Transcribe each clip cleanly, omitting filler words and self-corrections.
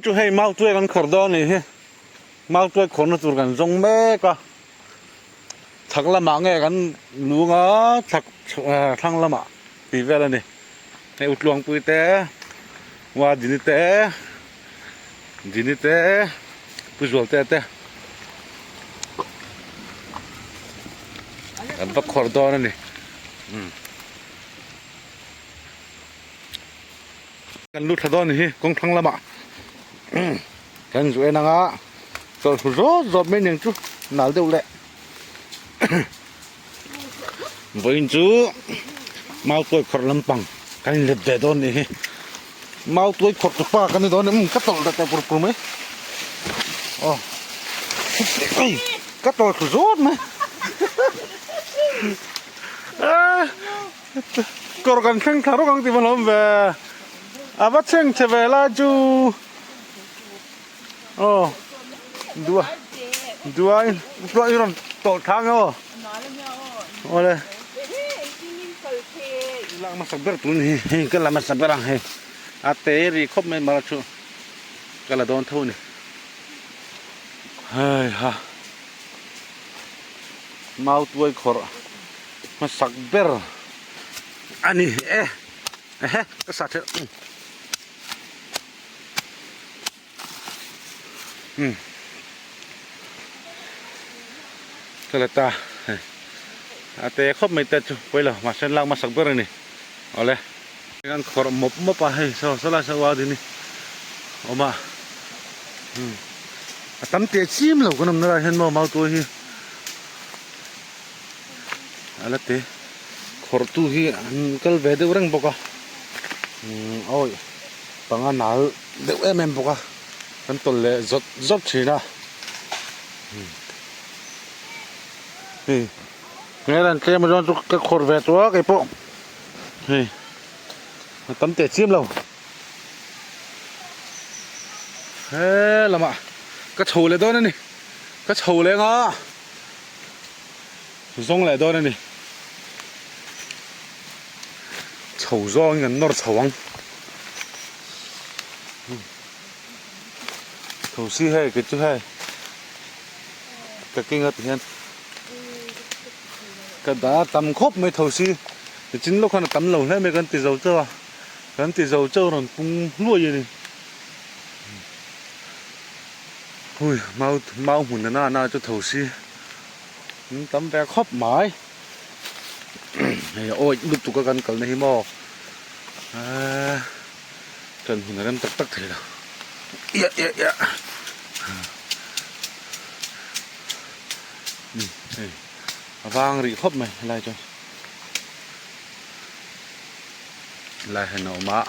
Chu hei mautuai kan khawrh dawn anih hi, mautuai khawrhna tur kan zawng mek a, chhak lamah nge kan lung a chhak thlang lamah tih vel a ni, hei Utluangpui te Uadini te Dini te Pu Zualte te an va khawrh dawn a ni. Kan lut thla dawn hi kawng thlang lamah kan zu en anga chawlh hlu zawt zawt mai aniang chu nal deuh leh vawiin chu mau tuai khawrh lampang kan inlet ve dawn nih hi mau tuai khawrh tu pa kan ni dawn a ka tawlh ta pur pur mai aw ka tawlh thlu zawt mai Kawr kan thleng thla rawk ang tih va hlawm ve. A va chheng che ve lai chu. Aw dua dua in dua in rawn tawlh thla ang aw. Awle. Lak hmasa ber tun hi hei ka la hmasa ber ang hei. A te ri khawp mai mara chu ka la dawn tho a ni. Hei ha mau tuai khawrh. Hmasak ber a ni e ehe ka sa thelh um ka la ta hei a te khawp mai te chu pawi lo mahse an lak hmasak ber a ni awle an khawrh mawp mawp a hei saw saw lai saw a dini awm a um a tam teh chim lo kan awmna lai hian maw mau tuai hi. A la te khawrh tu hi an kal ve deuh reng bawk a umm awi panga nal deuh em em bawk a kan tawlh leh zawt zawt thin a hei hmel an tlem a chuan chu ka khawrh ve tawh a keipawh hei a tam teh chiam lo he lamah ka chho leh dawn a ni ka chho leh ang a. Zawng leh dawn a ni. Chho zawngin kan nawr chho ang. Tho si hei kei chu hei ka keng a ti hian ka dah a tam khawp mai tho si nichin lawk khan a tam lo hle mai kan ti zo chauh a kan ti zo chauh rawn pung hluai a ni. Hui mau mau hmun na na chu tho si an tam ve khawp mai hei awih lutuk a kan kalna hi maw eee ṭan hun a rem tak tak thei lo iah iah iah umm hei a vang rih khawp mai helai chuan helai hian a awm a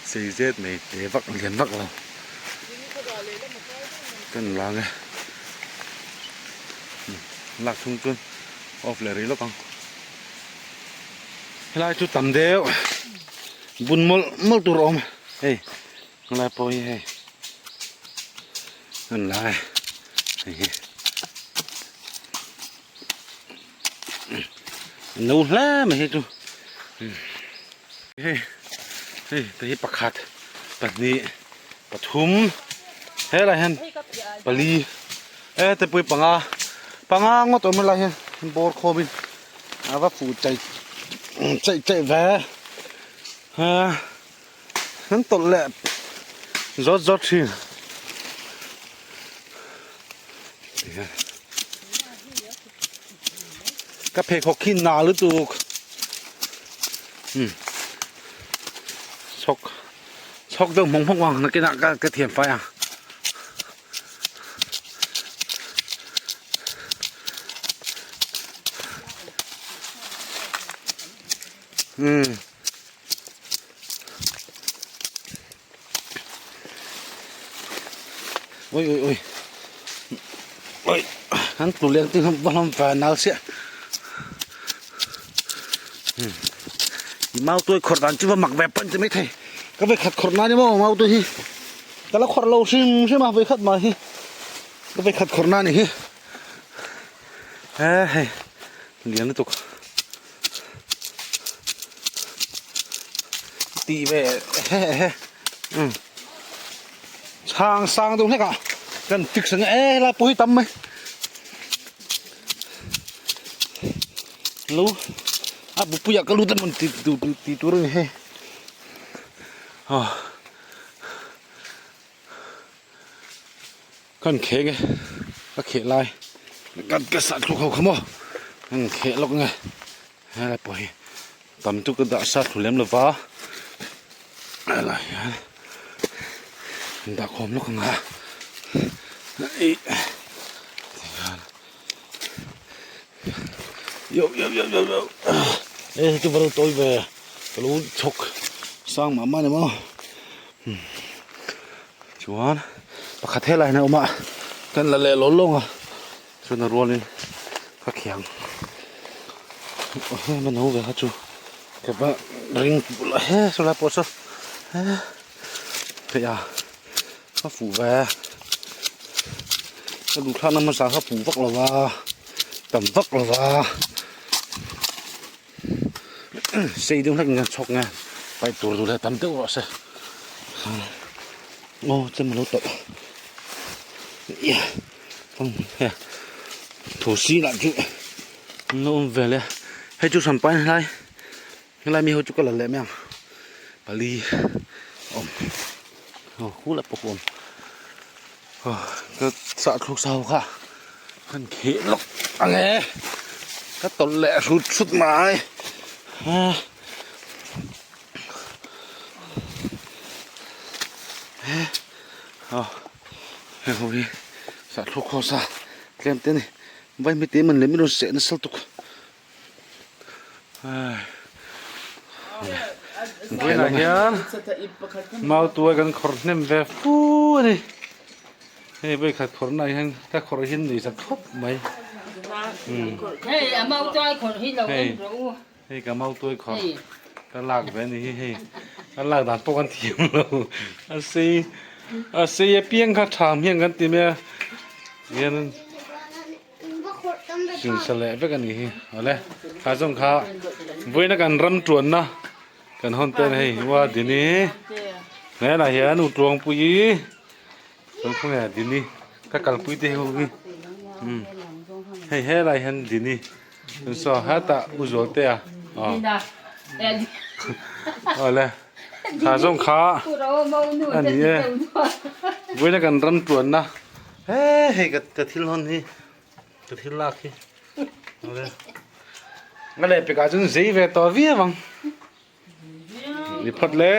sei zet mai te vak lian vak lo. Kan lang e lak chhung chuan off leh rih lawk ang helai chu tam deuh bun mawlh mawlh tur a awm hei helai pawh hi hei kan lang e hei hi a no hle mai hei chu hei hei te hi pakhat pahnih pathum helai hian pali e te pui panga panga ngawt awm helai hian bawr khawmin a va fuh chai chaih chaih ve a an tawlh leh zawt zawt thin. Ka pheikhawk khi na lutuk chhawk chhawk deuh hmawk hmawk ang nakinah ka ka thiam fai ang. Umm. Ui ui ui ui an tlu leng te va hlawm va nal siah i mau tuai khawrh dan chu va mak ve pawn che mai thei ka ve khat khawrh nan emaw mau tuai hi ka la khawrh lo hrim hrim a vawikhat mah hi ka ve khat khawrh nan hi he hei lian lutuk. Tih ve he he um Chhang sang deuh hlek ah kan fix ang e helai pawh hi tam mai lo a bupui ah ka lut emaw ti tu ti tur a ni hei aw kan kheng e ka kheh lai kan ka sah thluk ho kha maw kan kheh lawk nge helai pawh hi Tam chu ka dah sa thlu lem lova helai hian an dah khawm lawk ang a ih tihian yo yo yo yo yo e hei chu va lo tawi ve ka lo chhawk sang mah mah a ni maw chuan pakhat helai hian a awm a kan la leh lawl lawng a. Chuan a rualin ka khiang he ma no ve kha chu ka va ring bulah he saw lai pawh saw he theih a ka fuh ve ka duh thlakna hmasa kha fuh vak lo va tam vak lo va sei deuh hlek in kan chhawk nge paih tur duh leh tam deuh rawh se aw chem a lo tawlh Thu sirah chu an lo awm vel e hei chu hran pain helai helai mi ho chu ka la leh mai ang pali a awm aw khulai pawh a awm aw ka sah thluk sa ho kha kan kheh lawk ang e ka tawlh leh hrut hrut mai a. Hei ho hi sahthlawk ho sa tlem te a ni vaimite man leh min rawn seh nasa lutuk vawiinah hian mau tuai kan khawrh hnem ve fu a ni hei vawikhat khawrh naah hian ka khawrh hi an nei zat khawp mai hei. Hei ka mau tuai khawrh ka lak ve a ni hi hei ka lak dan pawh kan thiam lo a sei a sei apiang kha tham hian kan ti mai a hian singsa leh vek a ni hi awle kha zawng kha vawiina kan ram tuanna kan hawn te hei ua dini hnenah hian u Tluangpuii chuan khawnge dini ka kalpui te ho hi hei helai hian dini. Chuan saw hetah u Zualte a aw awle kha zawng kha a ni e vawiina kan ram tuanna he hei ka ka thil hawn hi ka thil lak hi awle a lehpekah chuan zei ve tawh viau ang ni phawt le.